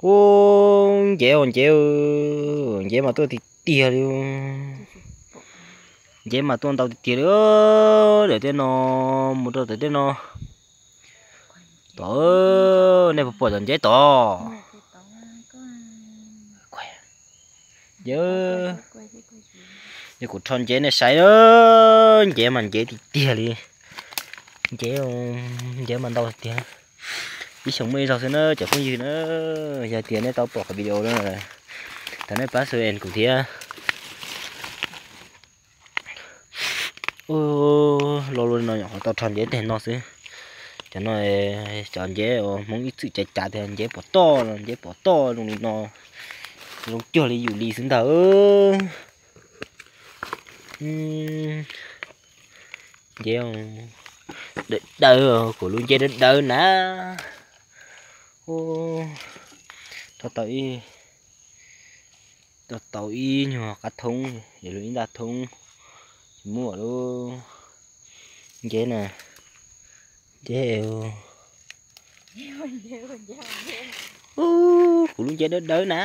Ub, nceb os nceb, nceb mas tuaj tiag tiag li. Nceb mas tuaj ntau tiag tiag li. Daim tej no mus rau daim tej no. Tod, nej puas pom cov nceb tod? Nceb, yog kuv rho nceb nej saib, nceb mas nceb tiag tiag li. Nceb, nceb mas ntau tiag. Ib xyoos muaj ib zaug xwb na cov phooj ywg na. Yog tias nej tau pom qhov video no, thov nej pab subscribe kuv thiab. Ub, lo lus no nyuam qhuav tau rho nceb teg no xwb. Cov no, cov nceb uas Hmoob ib txwm cav cav tias nceb pov toj no, nceb pov toj zoo li no, zoo cuag li yus li xwb ntag. Nceb dawb dawb, kuv lub nceb dawb dawb na. Ub, rho tau ib, rho tau ib nyuag qab thoob, yog lub ib ntaj thoob, tsis muaj lub nceb na, nceb. Ub, kuv lub nceb dawb dawb na.